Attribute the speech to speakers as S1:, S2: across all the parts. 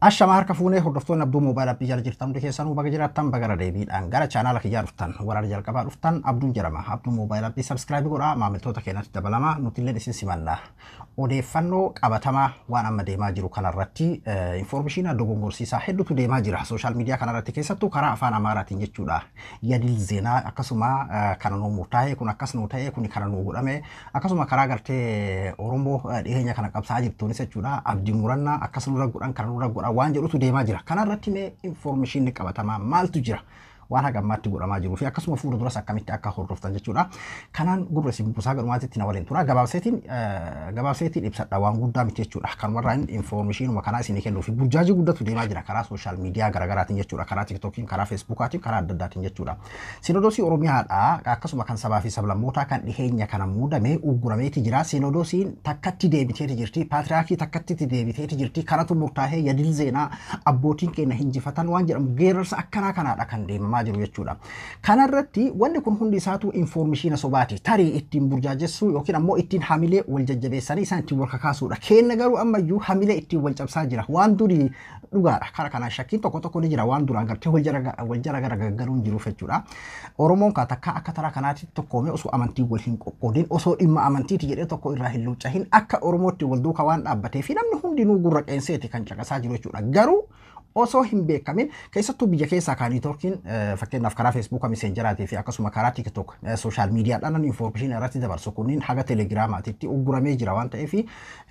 S1: Ashamaa harka fuunee hordoftoonni Abduu Moobaayil Appii jala jirtan hundi keessanuu baga jiraattan baga irra deebiidhaan gara chaanaala kiyyaa dhuftan waraana jalqabaa dhuftan Abduun jedhama. Abduu Moobaayil Appii subscribe godhaa, maamiltoota keenyatti dabalama, nuti illee isin simanna. Odeeffannoo qabatamaa waan amma deemaa jiru kanarratti information dogongorsiisaa hedduutu deemaa jira. Social media kanarratti keessattuu karaa afaan Amaaraatiin jechuudha. የድል ዜና akkasuma kana nuu murtaa'e, kun akkas nuu ta'e, kun kana nuu godhame, akkasuma karaa gartee Oromoo dhiyeenya kana qabsaa jirtuunis jechuudha. Abdii murannaa akkas nurra godhan, kana nurra godhan waan jedhutu deemaa jira. Kanarratti mee information qabatamaa maaltu jira? Waan haga ammaatti godhamaa jiruu fi akkasuma fuula duras akkamitti akka hordoftan jechuudha. Kanaan gurra isin buusaa gadhumaatitti na waliin tura. Gabaabseetiin ibsadha, waan guddaa miti jechuudha. Kan warra informationuma kanaa isinii kennuu fi burjaajii guddatu deemaa jira karaa social media garaagaraatiin jechuudha. Karaa TikTokiin, karaa Facebookaatiin, karaa adda addaatiin jechuudha. Sinodoosii Oromiyaadha akkasuma kan sabaa fi sablammootaa kan dhiheenya kana muudamee uggurameeti jira. Sinodoosiin takkatti deebiteeti jirti. Paatriyaarkii takkatti deebiteeti jirti. Kanatu murtaa'ee የድል ዜና abbootiin keenya hinjifatan waan jedhamu geerarsa akkanaa kanaadha kan deemamaa jiru jechuudha. Kanarratti wanni kun hundi isaatu information sobaati. Tarii ittiin burjaajessuu yookiin ammoo ittiin hamilee wal jajjabeessanii isaan ittiin wal kakaasuudha. Kenna garuu ammayyuu hamilee ittiin wal cabsaa jira. Waan durii dhugaadha. Kara kanaan shakkiin tokko tokko ni jira. Waan duraan gartee wal jara garagaluun jiruuf jechuudha. Oromoon kaa takka akka taraa kanaatti tokkoomee osoo amantii wal hin qoqqoodin, osoo dhimma amantiiti jedhee tokko irraa hin luucahin, akka Oromootti wal duukaa waan dhaabbatee fi namni hundinuu gurra qeenseeti kan caqasaa jiru jechuudha. Garuu osoo hin beekamin keessattuu biyya keessaa kan networkiin fakkeenyaaf karaa Facebooka Messengeraatii fi akkasuma karaa TikTok social mediadhaan information irratti dabarsu kunniin haga Telegramaatitti ugguramee jira waan ta'eef,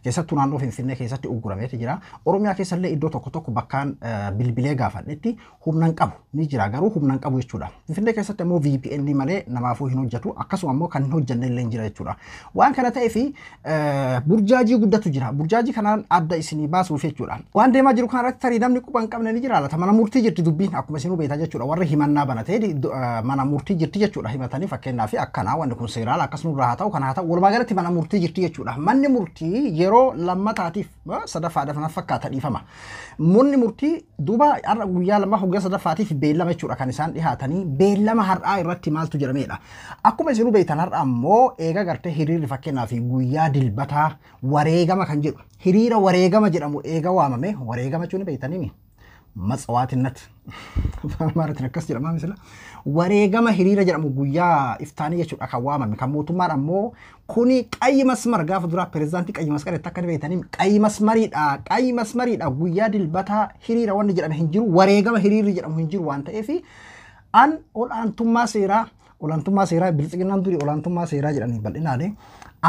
S1: keessattuu naannoo Finfinnee keessatti uggurameeti jira. Oromiyaa keessallee iddoo tokko tokko bakkaan bilbilee gaafadhetti humna hin qabu, ni jira garuu humna hin qabu jechuudha. Finfinnee keessatti immoo VPN malee namaafuu hin hojjetu, akkasuma immoo kan hin hojjenne illee jira jechuudha. Waan kana ta'eef burjaajii guddatu jira. Burjaajii kanaan adda isinii baasuuf jechuudha. Waan deemaa jiru kanarratti tarii namni quba hin qabne ni jira laata. Mana murtii jirti dubbiin, akkuma isinuu beektan jechuudha. Warri himannaa banatee mana murtii jirti jechuudha. Himatanii fakkeenyaaf akkanaa wanni kun seeraala akkasuma haa ta'u, kana haa ta'u, walumaa galatti mana murtii jirti jechuudha. Manni murtii yeroo lammataatiif sadaffaadhaaf na fakkaata, dhiifama. Manni murtii duuba har'a guyyaa lama hoggaa sadaffaatiif beellama jechuudha kan isaan dhihaatanii. Beellama har'aa irratti maaltu jedhamedha. Akkuma isinuu beektan har'a ammoo eega gartee hiriirri fakkeenyaaf guyyaa dilbataa wareegama kan jedhu hiriira wareegama jedhamu eega waamame, wareegama jechuun beektanii መጽዋዕትነት Amaaratiin akkas jedhama misila, wareegama hiriira jedhamu guyyaa iftaanii jechuudha kan waamame. Kan mootummaan ammoo kuni ቀይ መስመር gaafa duraa pirezidaantii ቀይ መስመር akka beektanii ቀይ መስመሪidha, ቀይ መስመሪidha, guyyaa dilbataa hiriira wanni jedhame hin jiru, wareegama hiriirri jedhamu hin jiru waan ta'eef an olaantummaa seeraa, olaantummaa seeraa biltsiginnaan durii olaantummaa seeraa jedhanii bal'inaani.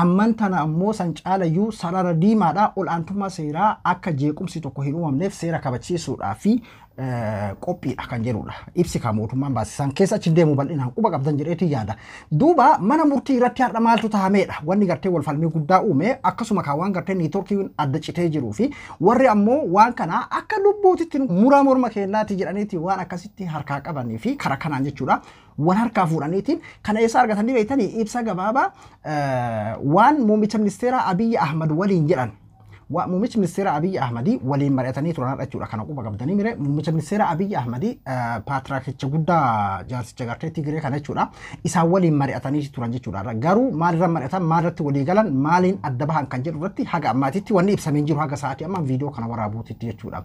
S1: Amman tana ammoo san caalayyuu sarara diimaadha, olaantummaa seeraa akka jeequmsi tokko hin uumamneef seera kabachiisuudhaa fi qophiidha kan jedhudha. Ibsi kan mootummaan baasisan keessa achi deemu bal'inaan quba qabdan jedheetii yaada. Duuba mana murtii irratti har'a maaltu tahameedha? Wanni gartee wal falmii guddaa uume akkasuma kan waan gartee networkiin adda citee jiruu fi warri ammoo waan kana akka lubbuutitti muraa morma keenyaati jedhaniiti waan akkasitti harkaa qabanii fi karaa kanaan jechuudha. Wal harkaa fuudhaniitiin kana eessa argatanii beektanii ibsa gabaabaa waan muummicha ministeera Abiyyi Ahmad waliin jedhan, muummichi ministeera Abiyyi Ahmadii waliin mari'atanii turan jechuudha. Kana quba qabdanii mire, muummicha ministeera Abiyyi Ahmadii paatiraakicha guddaa jaarsicha gartee Tigiree kana jechuudha. Isaan waliin mari'atanii turan jechuudha. Garuu maalirra mari'atan, maalirratti walii galan, maaliin adda bahan kan jedhu irratti haga ammaatitti wanni ibsamee jiru haga sa'aatii amma viidiyoo kana waraabuutitti jechuudha.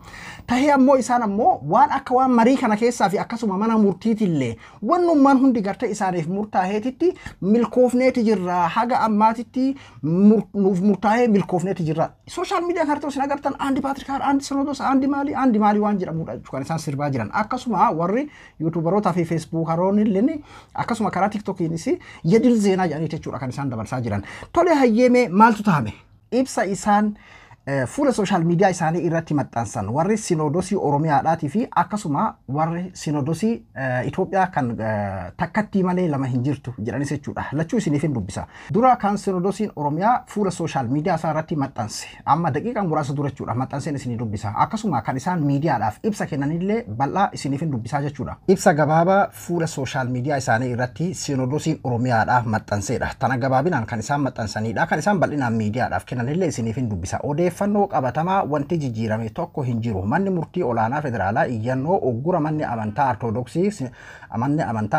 S1: Tahee ammoo isaan ammoo waan akka waan marii kana keessaa fi akkasuma mana murtiitillee wannummaan hundi gartee isaaniif murtaa'eetitti milkoofneeti jirra, haga ammaatitti nuuf murtaa'ee milkoofneeti jirra. Social media kanarratti isin agartan አንድ ፓትሪካር፣ አንድ ሲኖዶስ፣ አንድ maali አንድ maali waan jedhamudha jechuudha kan isaan sirbaa jiran. Akkasuma warri YouTuberootaa fi Facebookaroonni illee akkasuma karaa TikTokiinis የድል ዜና jedhanii jechuudha kan isaan dabarsaa jiran. Tole hayyeemee maaltu tahame? Ibsa isaan fuula social media isaanii irratti maxxansan warri sinoodosii Oromiyaadhaatii fi akkasuma warri sinoodosii Itoophiyaa kan takkattii malee lama hin jirtu jedhanis jechuudha. Lachuu isiniif hin dubbisa. Dura kan sinoodosiin Oromiyaa fuula social media isaa irratti maxxanse amma daqiiqaa muraasa dura jechuudha maxxanseen isinii dubbisa. Akkasuma kan isaan miidiyaadhaaf ibsa kennanillee bal'aa isiniif hin dubbisaa jechuudha. Ibsa gabaabaa fuula social media isaanii irratti sinoodosiin Oromiyaadhaaf maxxanseedha. Tana gabaabinaan kan isaan maxxansanidha. Kan isaan bal'inaan miidiyaadhaaf kennanillee isiniif hin dubbisa. Odeeffannoo qabatamaa wanti jijjiirame tokko hin jiru. Manni murtii olaanaa federaalaa iyyannoo uggura manni amantaa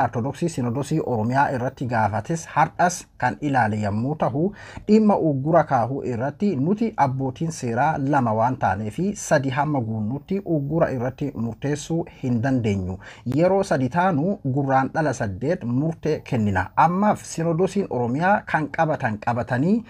S1: Ortodoksii Sinodosii Oromiyaa irratti gaafates har'as kan ilaale yommuu ta'u, dhimma uggura kaahuu irratti nuti abbootiin seeraa lama waan taanee fi sadi hamma guunnutti uggura irratti murteessuu hin dandeenyu. Yeroo sadi taanu Gurraandhala 8 murtee kennina. Ammaaf Sinodosiin Oromiyaa kan qabatan qabatanii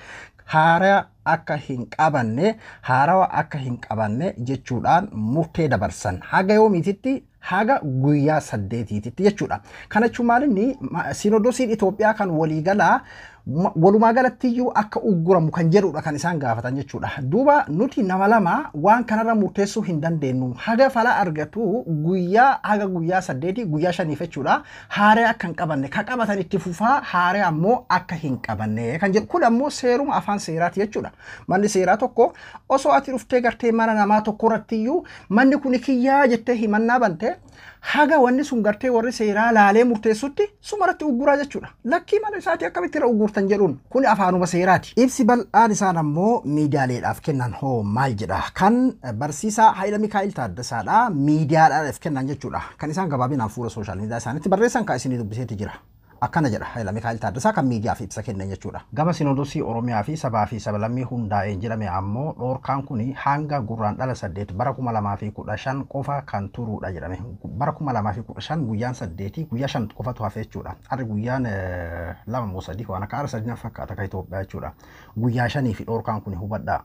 S1: haaraa akka hin qabanne, haarawa akka hin qabanne jechuudhaan murtee dabarsan. Haga yoomiititti? Haga guyyaa 8titti jechuudha. Kana jechuun maalinni Sinodosiin Itoophiyaa kan waliigalaa walumaa galattiyyuu akka ugguramu kan jedhudha kan isaan gaafatan jechuudha. Duuba nuti nama lama waan kanarra murteessuu hin dandeenyu. Haga fala argatu guyyaa haga guyyaa 8, guyyaa 5f jechuudha. Haaree akka hin qabanne, ka qabatan itti fufaa, haaree ammoo akka hin qabanne kan jedhu. Kun ammoo seeruma afaan seeraati jechuudha. Manni seeraa tokko osoo ati dhuftee gartee mana namaa tokko irrattiyyuu manni kun kiyyaa jettee himannaa bante, haga wanni sun gartee warri seeraa laalee murteessutti sumarratti ugguraa jechuudha. Lakkii, mana isaatii akkamitti irra uggurtan jedhuun kun afaanuma seeraati. Ibsi bal'aan isaan ammoo miidiyaaleedhaaf kennan hoo maal jedha? Kan barsiisaa Hayila Mikaa'il Taaddasaadha miidiyaadhaaf kennan jechuudha. Kan isaan gabaabinaan fuula social media isaaniitti barreessan kan isinii dubbiseeti jira. Akkana jedha Hayila Mikaa'il Taaddasaa kan miidiyaaf ibsa kennan jechuudha. Gama Sinodosii Oromiyaa fi sabaa fi sablammii hundaa'een jedhame ammoo dhoorkaan kun hanga Gurraandhala 8 bara 2015 qofa kan turudha jedhame. Bara 2015 guyyaan 8, guyyaa 5 qofatu hafe jechuudha. Harri guyyaan 2 moo 3 waan akka har'a 3 fakkaata kan Itoophiyaa jechuudha. Guyyaa 5 fi dhoorkaan kun hubadhaa.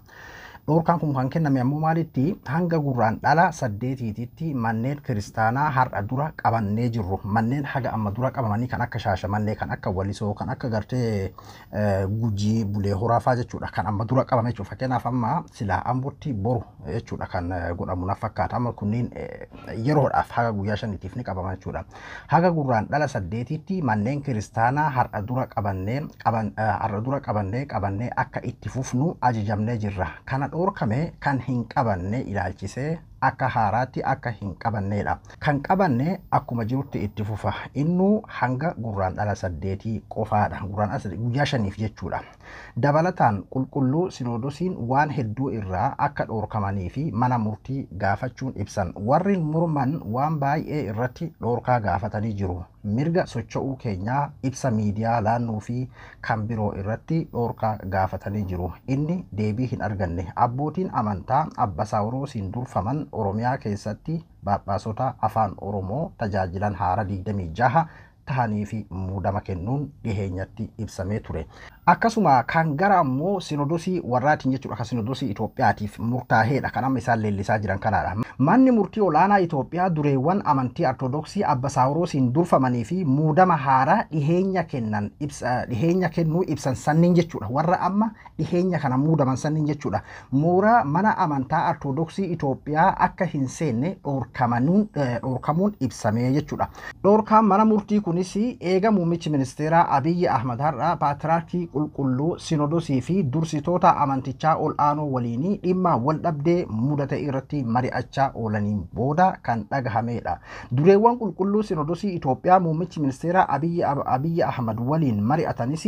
S1: Dhoorkaan kun kan kenname ammoo maalitti? Hanga Gurraandhala 8titti manneen kiristaanaa har'a dura qabannee jirru, manneen haga amma dura qabamanii kan akka Shaashamannee, kan akka Walisoo, kan akka gartee Gujii Bulee Horaafaa jechuudha, kan amma dura qabame jechuudha. Fakkeenyaaf, amma silaa Ambootti boru jechuudha kan godhamu na fakkaata. Amma kunniin yeroodhaaf haga guyyaa 5tiif ni qabama jechuudha. Haga Gurraandhala 8titti manneen kiristaanaa har'a dura qabannee qaban har'a dura qabannee akka itti fufnu ajajamnee jirra. Kana dhoorkame kan hin qabanne ilaalchisee akka haaraatti akka hin qabannedha. Kan qabanne akkuma jirutti itti fufa. Innuu hanga Gurraandhala 8 qofaadha. Gurraandhala 8, guyyaa 5f jechuudha. Dabalataan qulqulluu Sinoodosiin waan hedduu irraa akka dhoorkamanii fi mana murtii gaafachuun ibsan. Warri morman waan baay'ee irratti dhoorkaa gaafatanii jiru. Mirga socho'uu keenyaa, ibsa miidiyaa laannuu fi kan biroo irratti dhoorkaa gaafatanii jiru. Inni deebii hin arganne. Abbootiin amantaa Abba Saawuroosiin durfaman Oromiyaa keessatti Phaaphaasota afaan Oromoo tajaajilan haara 26 tahanii fi muudama kennuun dhiheenyatti ibsamee ture. Akkasuma kan gara ammoo Sinodosii warraatiin jechuudha, kan Sinodosii Itoophiyaatiif murtaa'eedha, kan amma isaan leellisaa jiran kanaadha. Manni murtii olaanaa Itoophiyaa dureewwan amantii Ortodoksii Abba Saawuroosiin durfamanii fi muudama haaraa dhiheenya kennan ibsa, dhiheenya kennuu ibsan sanniin jechuudha. Warra amma dhiheenya kana muudaman sanniin jechuudha. Mooraa mana amantaa Ortodoksii Itoophiyaa akka hin seenne dhoorkamuun ibsamee jechuudha. Dhoorkaan mana murtii kunis eega muummichi ministeeraa Abiyyi Ahmad har'a paatriyaarkii qulqulluu Sinodosii fi dursitoota amantichaa ol aanoo waliin dhimma wal dhabdee mudate irratti mari'achaa oolaniin booda kan dhagahamedha. Dureewwan qulqulluu Sinodosii Itoophiyaa muummichi ministeeraa Abiyyi Ahmad waliin mari'atanis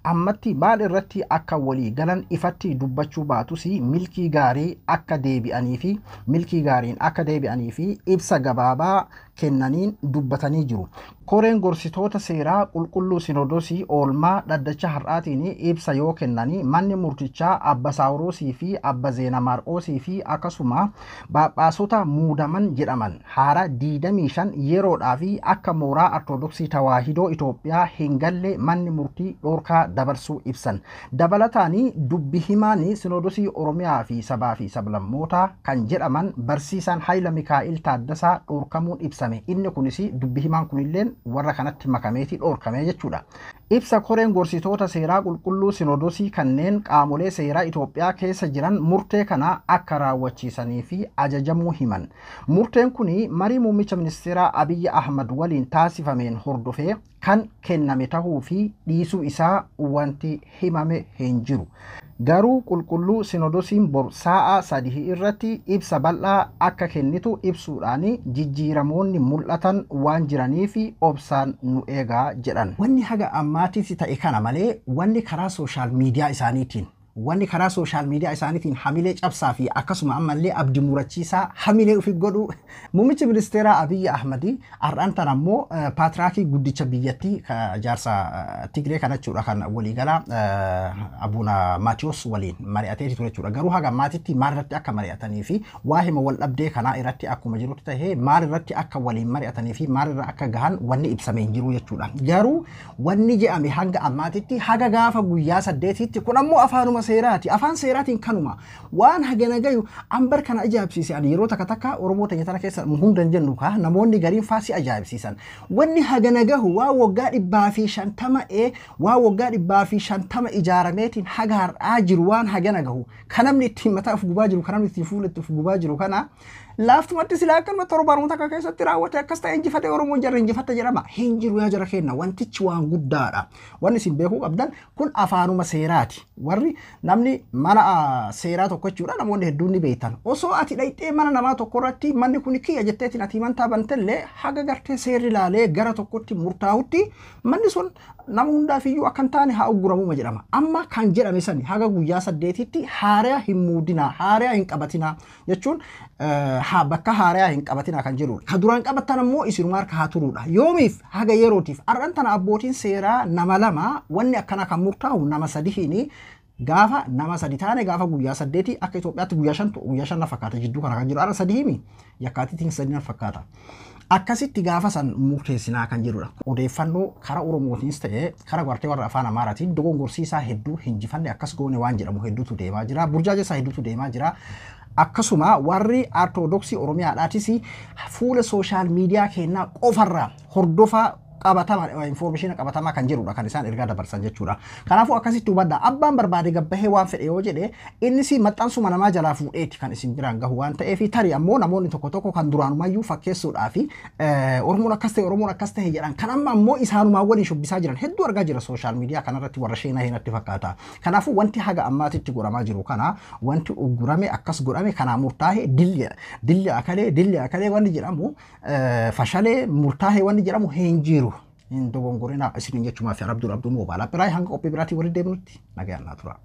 S1: ammatti maal irratti akka walii galan ifatti dubbachuu baatus, milkii gaarii akka deebi'anii fi milkii gaariin akka deebi'anii fi ibsa gabaabaa kennaniin dubbatanii jiru. Koreen gorsitoota seeraa qulqulluu Sinodosii oolmaa dhaddacha har'aatiin ibsa yoo kennanii, manni murtichaa Abba Saawuroosii fi Abba Zeena Maarqoosii fi akkasuma Phaaphaasota muudaman jedhaman haara 25 yeroodhaa fi akka mooraa Ortodoksii Tawaahidoo Itoophiyaa hin galle manni murtii dhoorkaa dabarsuu ibsan. Dabalataan dubbi himaan Sinodosii Oromiyaa fi sabaa fi sablammoota kan jedhaman barsiisaan Hayila Mikaa'il Taaddasaa dhoorkamuun ibsame. Inni kunis, dubbi himaan kunilleen, warra kanatti makameeti dhoorkame jechuudha. Ibsa koreen gorsitoota seeraa qulqulluu Sinodosii kanneen qaamolee seeraa Itoophiyaa keessa jiran murtee kana akka raawwachiisanii fi ajajamuu himan. Murteen kun marii muummicha ministeeraa Abiyyi Ahmad waliin taasifameen hordofee kan kenname tahuu fi dhiisuu isaa wanti himame hin jiru. Garuu qulqulluu Sinodosiin bor sa'a 3 irratti ibsa bal'aa akka kennitu ibsuudhaan jijjiiramoonni mul'atan waan jiraniif obsaan nu eegaa jedhan. Wanni haga ammaatiis ta'e kana malee wanni karaa social media isaaniitiin Wanni karaa social media isaaniitiin hamilee cabsaa fi akkasuma ammallee abdii murachiisaa hamilee ofi godhu muummichi ministeeraa Abiyyi Ahmadi har'aan tan ammoo paatriyaarkii guddicha biyyattii jaarsa Tigree kana jechuudha kan waliigalaa Abuna Maatiyos waliin mari'atee ture jechuudha. Garuu haga ammaatitti maal irratti akka mari'atanii fi waa hima wal dhabdee kanaa irratti akkuma jirutti tahee maal irratti akka waliin mari'atanii fi maal irra akka gahan wanni ibsamee hin jiru jechuudha. Garuu wanni je'ame hanga ammaatitti haga gaafa guyyaa 8tti kun ammoo afaanuma seeraati. Afaan seeraatiin kanuma waan hagana gayu ambar kana ajaa'ibsiise. Ani yeroo takka takka Oromoo teenya tana keessa hunda hin jennu kaa namoonni gariin faasii ajaa'ibsiisan. Wanni hagana gahu waa waggaa 150 waa waggaa 150 ijaarameetiin haga har'aa jiru waan hagana gahu kan namni ittiin mataa of gubaa jiru kan namni ittiin fuula itti of gubaa jiru kana laaftumatti silaa akkanuma torbaanuma takka keessatti raawwate akkas ta'e injifate Oromoon jarri injifatte jedhama. Hin jiru yaa jara kenna, wantichi waan guddaadha. Wanni isin beekuu qabdan kun afaanuma seeraati. Warri namni mana seeraa tokko jechuudha namoonni hedduun ni beektan. Osoo ati dhayxee mana namaa tokko irratti manni kun kiyya jetteetiin ati himantaa bantellee haga gartee seerri ilaalee gara tokkotti murtaa'utti manni sun nama hundaafiyyuu akka hin taane haa ugguramuuma jedhama. Amma kan jedhame sani haga guyyaa 8tti haaraa hin muudinaa, haaraa hin qabatinaa jechuun bakka haaraa hin qabatinaa kan jedhudha. Ka duraan qabattan ammoo isinuma harka haa turuudha. Yoomiif haga yerootiif har'an tana abbootiin seeraa nama lama wanni akkanaa kan murtaa'u nama sadihiini gaafa nama sadi taane gaafa guyyaa 8 akka Itoophiyaatti guyyaa 5 guyyaa 5 na fakkaata jidduu kana kan jiru har'a sadi himi yakkaatiitiin sadi na fakkaata. Akkasitti gaafa san murteessinaa kan jedhudha. Odeeffannoo karaa Oromootiinis ta'ee karaa gartee warra afaan Amaaraatiin dogongorsiisaa hedduu hinjifanne akkas goone waan jedhamu hedduutu deemaa jira. Burjaajessaa hedduutu deemaa jira. Akkasuma warri Ortodoksii Oromiyaadhaatis fuula social media kennaa qofarraa hordofaa qabatama information qabatamaa kan jedhudha kan isaan ergaa dabarsan jechuudha. Kanaafuu akkasitti hubadhaa abbaan barbaade gabbahee waan fedhe yoo jedhe innis maxxansuma namaa jalaa fuudheeti kan isin biraan gahu waan ta'eef tarii ammoo namoonni tokko tokko kan duraanumayyuu fakkeessuudhaa fi Oromoon akkas ta'e Oromoon akkas ta'e jedhan kan amma ammoo isaanumaa waliin shubbisaa jiran hedduu argaa jira social media kanarratti warra sheenaa hinatti fakkaata. Kanaafuu wanti haga ammaatitti godhamaa jiru kana wanti uggurame akkas godhame kanaa murtaa'e dilli akalee dilli akalee wanni jedhamu fashalee murtaa'e wanni jedhamu hin jiru. Hin dogongorina isiniin jechumaa fi Abdul Abdul Mobile App hanga qophii biraatii walitti deebinutti nagayaan naa tura.